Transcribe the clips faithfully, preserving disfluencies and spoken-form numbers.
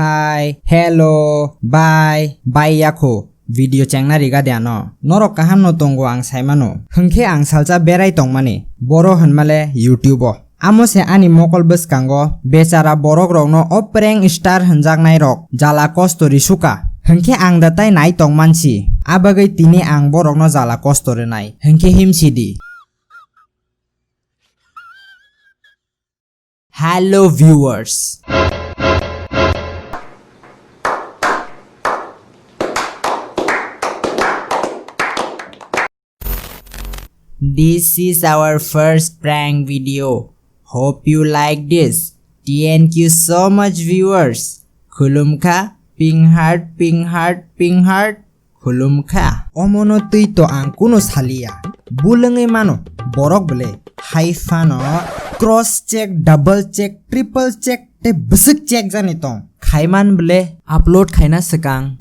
Hi, hello, bye, bye yakho. Video chengna riga de ano. Norok kaham no tongo ang sai mano. Hwnkhe ang salsa berai tongmani. Boro hwnmale YouTube o. Amo se ani mokol bwskango bechara borok rokno o prank star hwnjaknai rok jala kosto risuka. Hwnkhe ang da tai nai tongmansi. Abagwi tini ang borokno jala kosto rwnai. Hwnkhe himsidi. Hello viewers. This is our first prank video. Hope you like this. Thank you so much viewers. Khulumkha, pink heart, pink heart, pink heart. Khulumkha. Omono twi to ang kuno saliya. Bulwngwi mano borok bwle. Hai phano cross check, double check, triple check tei bwswk check jani tong. Khaiman bwle upload khaina swkang.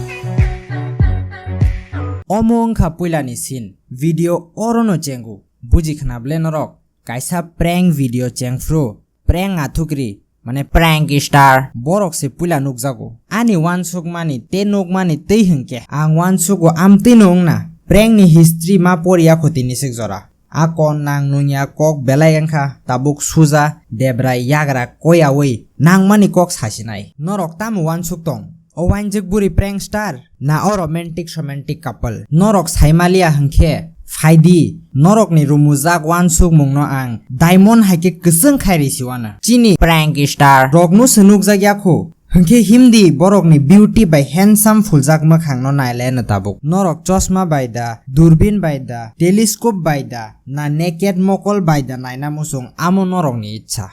Omo wngkha puilani scene. Video orono chengo. Buji khna bwle norok? Kaisa prank video chengphru. Prank athukri, mane prank star. Borok se puila nukjago. Ani wansukmani tei nukmani twi hwnkhe ang wansugo amtwino wngna. Prank ni history ma poriya kho tini sik jora. A kon nang nungya kok belai wngkha tabuk suja debra yagra koyawi nangmani kok sasinai. Norok tamo wansuk tong? O wainjwk buri prank star na o romantic somantic couple? Norok saimaliya hwnkhe phaidi, norokni rumujak wansukmungno ang diamond hai khe kwchwng khai risiwana. Chini prank star rokno se nukjak yakho, hwnkhe himdi borokni beauty bai handsome phuljak mwkhangno naileno tabuk. Norok chosma bai da, durbin bai da, telescope bai da, na naked mokol bai da naina muchung, amo norokni ichha.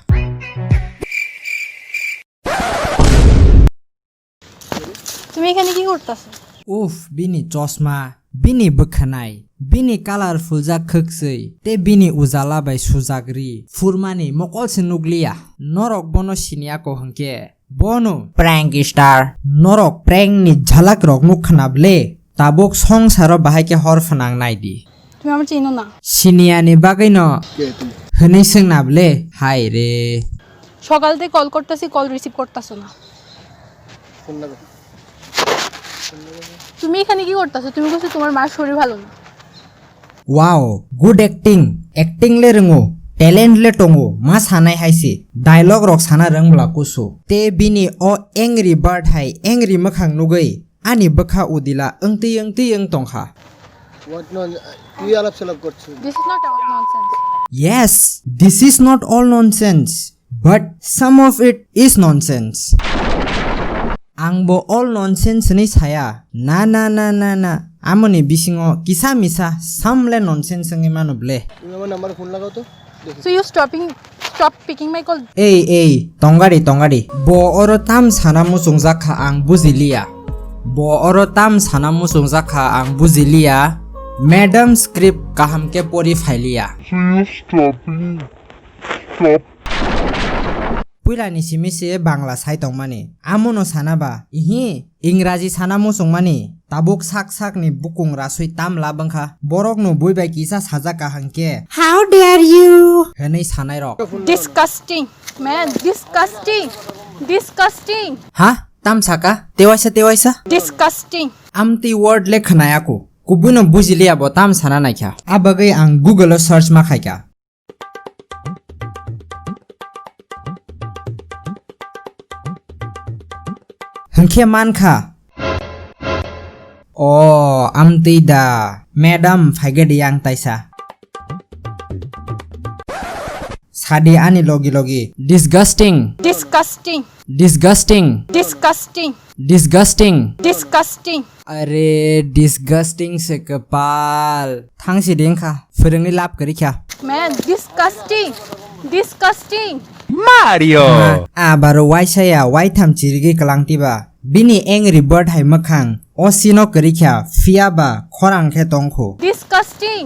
তুমি এখানে কি করতেছো? Uff, bini chosma, bini bwkhanai, bini colorful jak khwkswi, tei bini ujala bai sujak ri, phurmani mokol se nukliya. Norok bono siniya ko hwnkhe, bono prank star. Norok prank ni jhalak rok nuk khna ble? Tabuk songsaro bahai khe hor phnang nai di. তুমি আমার চিনো না। Siniyani bagwi no কে তুমি? Hwnwi swngna ble? Hai re. সকাল থেকে কল করতেছি, call receive করতেছো না। ফোন লাগাও। তুমি এখানে কি করতেছো? তুমি কইছো তোমার মার শরীর ভালো না। Wow, good acting. Acting le rwngo, talent le tongo, ma sanai hai se. Dialogue rok sana rwng bwla kusu. Te bini o angry bird hai angry mwkhang nugwi ani bwkha udila wngtwi wngtwi wng tongkha. What non-, তুই আলাপ সালাপ করছিস? This is not all nonsense. Yes, this is not all nonsense, but some of it is nonsense. Ang bo all nonsense hwnwi saya. Na, na, na, na, na. Amoni bisingo kisa misa samle nonsense wngwi mano ble. তুমি আমার নাম্বারে ফোন লাগাও তো, দেখি। So you stopping, stop picking my call. Ei, ei, tongari, tongari. Bo oro tam sana muchungjak kha ang bujiliya. Bo oro tam sana muchungjak kha ang bujiliya. Madam script kaham khe pori phailiya. Puilani simi se Bangla sai tongmani. Amono sana ba? Ihi, Ingraji sana muchungmani. Tabuk sak sakni bukung rasui tam lab wngkha. Borokno bui bai kisa sajak kaham khe, "How dare you?" hwnwi sanai rok. Disgusting, man, disgusting, disgusting. Ha? Tam saka? Tewaisa, tewaisa? Disgusting. Amtwi word le khwnaya ko. Kubuino bujiliya bo tam sana naikha. A bagwi ang Google o search ma khaikha. Hwnkhe mankha. O, amtwi da. Madam, phaigedi yang taisa. Sadi ani logi logi. Disgusting. Disgusting. Disgusting. Disgusting. Disgusting. Disgusting. Are, disgusting se kwpal. Thangsi dengkha, phwrwngwi lab kwrwi kha. Man, disgusting. Disgusting. Mario. Ma, abaro waisa ya, waitham chirigwi kwlangtiba. Bini angry bird hai mwkhang, o sino kwrwi kha, phiya ba khorang khe tongkhu. Disgusting.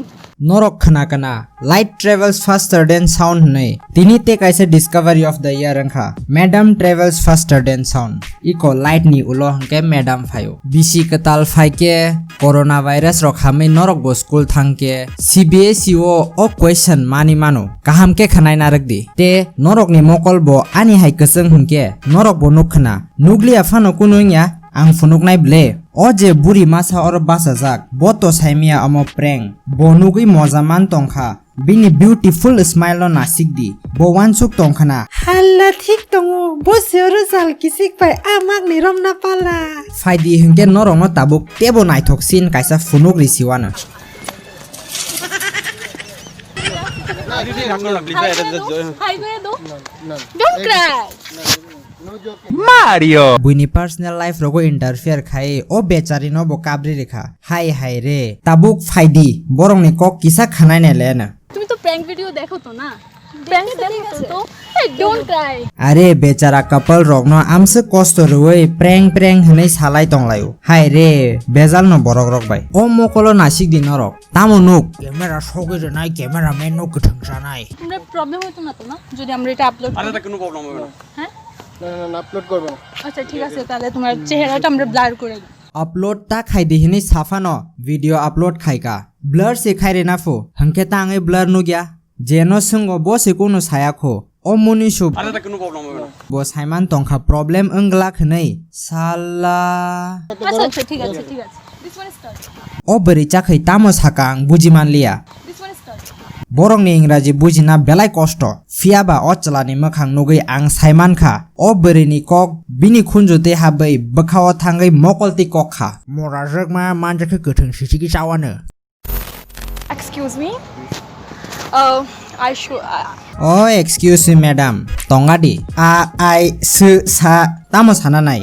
Norok khna kana, light travels faster than sound hwnwi. Tini tei kaisa discovery of the year wngkha, madam travels faster than sound. Iko light ni ulo hwnkhe madam phaio. Bisi kwtal phaikhe, coronavirus rok hamwi norok bo school thangkhe, C B S E o o question mani mano. Kaham khe khwnai narwk di. Te norok ni mokol bo ani hai kwchwng hwnkhe, norok bo nuk khna. Nukliya phano kunu wngya, ang phunuknai ble. O je buri masa oro bachajak, bo to saimaya omo prank. Bo nugwi moja man tongkha. Bini beautiful smile no nasik di. Bo wansuk tongkha na. Halla thik tongo. Bo se oro jal kisik bai a mak ni romna pala. Phaidi hwnkhe norok no tabuk tebo naithok sin kaisa phunuk risiwano. Hai kore do. Don't cry. Mario. Buini personal life rogo interfere khai o bechari no bo kabri rikha. Hai hai re. Tabuk phaidi. Borok ni kok kisa khanai nai le na. তুমি তো prank video দেখো তো না? প্র্যাঙ্ক দেখো তো? এই, don't cry. Are bechara couple rok no amswk kosto rwui prank prank hwnwi salai tonglaio. Hai re, bejal no borok rok bai. O mokolo nasik di norok. Tamo nuk? Camera sogwi rwnai, cameraman no kwthwng sanai. তোমরা প্রবলেম হতো না তো না যদি আমরা এটা আপলোড করি? আরে, তা কোনো প্রবলেম হবে না। হ্যাঁ? না, না, না, আপলোড করবো না। আচ্ছা, ঠিক আছে, তাহলে তোমার চেহারাটা আমরা ব্লার করে দিই। Upload ta khai di hwnwi saphano video upload khai ka. Blur se khai rwna phu, hwnkhe ta wngwi blur nukya. Je no swngo bo se kunu saya kho. O muni sub. আরে, তা কোনো প্রবলেম হবে না। Bo saiman tongkha problem wng glak hwnwi. Salla. আচ্ছা, আচ্ছা, ঠিক আছে, ঠিক আছে। This one is cut. O bwrwi chakhwi tamo saka ang buji manliya. This one is cut. Borokni Ingraji bujina belai kosto. Phiya ba o chwlani mwkhang nugwi ang sai mankha, o bwrwini kok bini khunju twi habwi bwkhao thangwi mokol twi kok kha. Mora rwkma manjakhe kwthwng sichigwi chawano. Excuse me? Uh, I should. Uh, Oh, excuse me, madam. Tongadi. A, ai, sw, sa, tamo sana nai?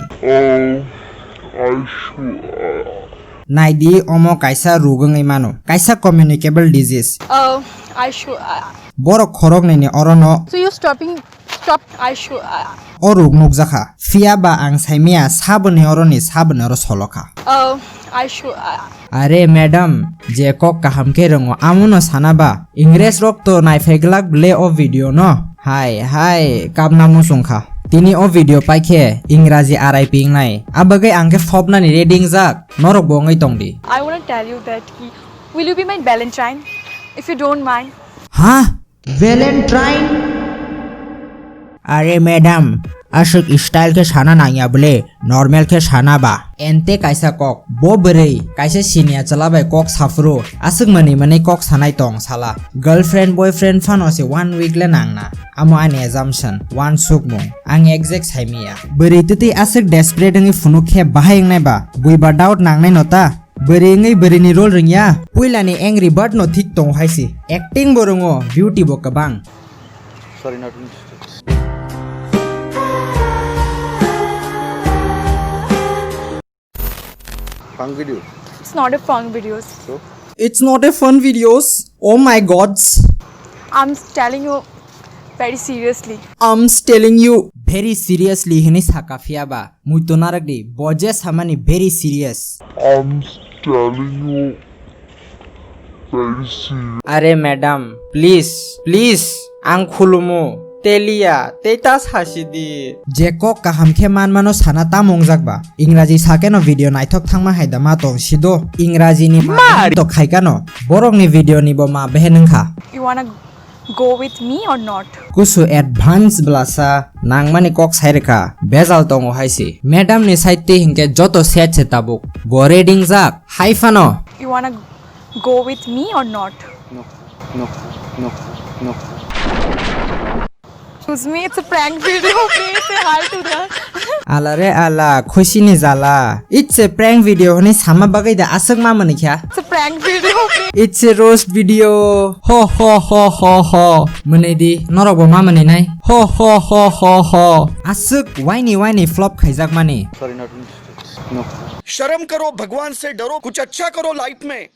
Naidi, omo kaisa rug wngwi mano. Kaisa communicable disease. Uh, I should. Uh, Borok khoroknwi ni orono. So you're stopping. Stop. I should. Uh, O rug nukjakha. Phiya ba ang saimaya saboni oroni saboni oro solokha. Uh, I should. Uh, Are madam, je kok kaham khe rwngo amono sana ba. Ingres rok to naiphai glak ble o video no. Hai hai kapna muchung kha. Tini o video paikhe Ingraji arai pingnai. Abagwi ang khe phobnani ready wngjak. Norok bo wngwi tongdi. I wanna tell you that ki, will you be my Valentine? If you don't mind. Ha? Valentine? Are madam, aswk style khe sana nangya bwle, normal khe sana ba. Ente kaisa kok, bo bwrwi kaisa siniya chwla bai kok saphuru, aswk mwnwi mwnwi kok sanai tong sala. Girlfriend, boyfriend phano se one week le nangna. Amo ani assumption, wansukmung, ang exact saimaya. Bwrwi twtwi aswk desperate wngwi phunuk khe bahai wngnai ba? Buiba doubt nangnai no ta? Bwrwi wngwi bwrwini role rwngya, puilani angry bird no thik tongo hai se. Acting bo rwngo, beauty bo kwbang. Sorry, not interested. Prank video. It's not a prank videos. So? It's not a fun videos. Oh my gods. I'm telling you very seriously. I'm telling you very seriously hwnwi saka phiya ba. Muitu narwk di, bo je samani very serious. I'm telling you very serious. Are madam, please, please, ang khulumu, teliya, tei ta sasi di. Je kok kaham khe manmano sana tamo wngjak ba? Ingraji sakeno video naithok thangma hai da ma tong sido. Ingraji ni ma to khaikano. Borokni video ni bo ma behen wngkha. You wanna go with me or not? Kusu advance blasa nangmani kok sai rwkha, bejal tongo hai se. Madam ni side twi hinkhe joto set se tabuk. Bo ready wngjak, hai phano. You wanna go with me or not? No, no, no, no. Excuse me, it's a prank video. Please say hi to the Ala re ala, khusi ni jala. It's a prank video hwnwi sama bagwi da aswk ma mwnwi kha. It's a prank video. It's a roast video. Ho ho ho ho ho. Mwnwi di, norok bo ma mwnwi nai. Ho ho ho ho ho. Aswk waini waini flop khaijak mani. Sorry, not interested. No. शर्म करो, भगवान से डरो, कुछ अच्छा करो लाइफ में।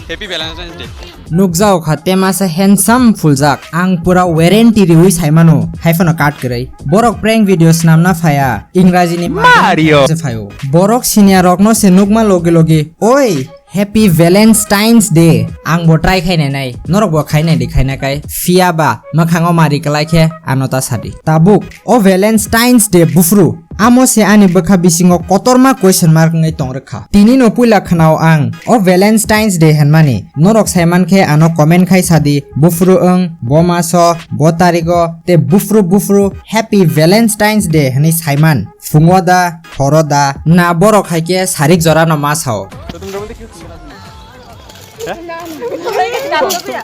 Happy Valentine's Day. Nukjao kha te masa handsome phuljak. Ang pura warranty riwi saimano. Hai phano cut kwrwi. Borok prank video swnamna phaya. Ingraji ni Mario se phaio. Borok senior rokno se nukma logi logi. Oi, Happy Valentine's Day. Ang bo try khai nai nai. Norok bo khai nai di, khai na kai. Phiya ba mwkhango mari kwlai khe ano ta sadi. Tabuk, o Valentine's Day buphuru. Amo se ani bwkha bisingo kotorma question mark wngwi tong rwkha. Tini no puila khwnao ang o Valentine's Day hwnmani. Norok sai man khe ano comment khai sadi. Buphuru wng, bo maso, bo tarigo, te buphuru buphuru Happy Valentine's Day hwnwi saiman. Phungo da, horo da, na borok hai khe sarik jora no ma sao.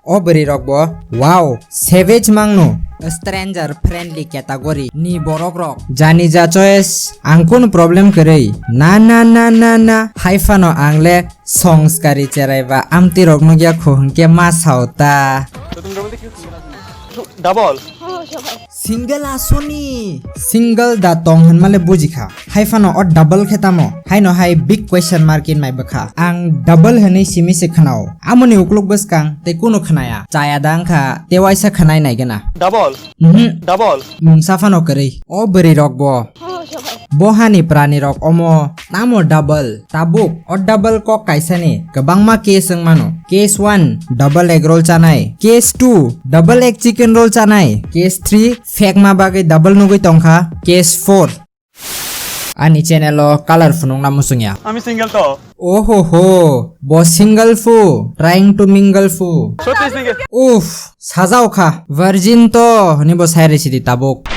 O bwrwi rok bo, wow, savage mangno. Stranger friendly category ni borok rok. Jani ja choice, ang kunu problem kwrwi. Na, na, na, na, na. Hai phano ang le songskari cherai ba amtwi rok nugya khu hwnkhe ma sao ta. Double. Single asoni. Single da tong hwnmale bujikha. Hai phano o double khe tamo? Haino hai big question mark in mai bwkha. Ang double hwnwi simi se khwnao. Amoni ukluk bwskang tei kunu khwnaya. Chaya da wngkha, tei waisa khwnai nai gana. Double. Mhm. Double. Mungsa phano kwrwi. O bwrwi rok bo. Bo hani prani rok omo. Tamo double. Tabuk, o double kok kaisani kwbangma case wng mano. Case one, double egg roll chanai. Case two, double egg chicken roll chanai. Case three, phekma bagwi double nugwi tongkha. Case four, ani channel o color phunukna muchungya. Ami single to. Ohoho, bo single phu, trying to mingle phu. Sotti single. Uff, sajao kha, virgin to, hwnwi bo sai rw sidi tabuk.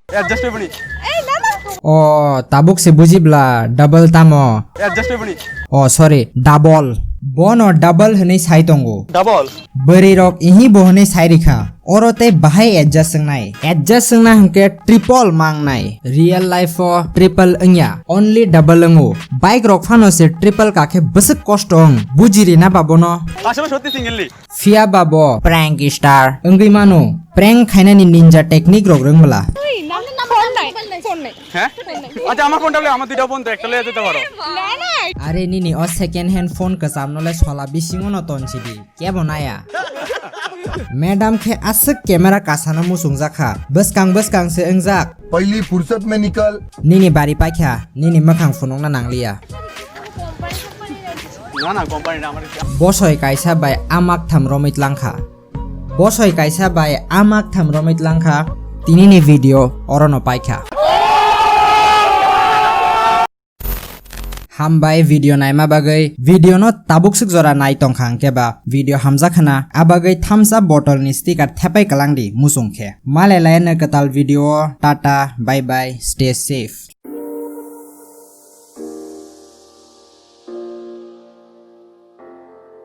Adjust boni. O, tabuk se bujibla, double tamo? Adjust boni. O, sorry, double. Bono double hwnwi sai tongo. Double. Bwrwi rok ihi bo hwnwi sai rikha. Oro tei bahai adjust wngnai. Adjust wngna hwnkhe triple mangnai. Real life o triple wngya, only double wngo. Bike rok phano se triple kakhe bwswk kosto wng. Bujirina ba bono. Asole sotti single li. Phiya ba bo prank star wngwi mano, prank khainani ninja technique rok rwngmwla. Oi, nang phone nai, phone nai. হ্যাঁ? আচ্ছা, আমার ফোনটা বলে, আমার দুইটা ফোন তো, একটা লয়ে যেতে পারো। না, না। Are nini o second hand phone kwcham no le sola bisingo no ton sidi, kebo naya. Madam khe aswk camera kasano muchungjak kha, bwskang bwskang se wngjak. Paili fursat mein nikal. Nini bari paikha, nini mwkhang phunukna nangliya. না, না, কোম্পানি না, আমার ইচ্ছা। Bosoi kaisa bai amak tham romwi tlangkha. Bosoi kaisa bai amak tham romwi tlangkha. Tinini video orono paikha. Hambai video naima bagwi, video no tabuk swk jora nai tongkha hwnkhe ba video hamjak khna, abagwi thumbs up bottle ni sticker thepai kwlangdi muchung khe. Malai laiya no kwtal video o, tata, bye bye, stay safe.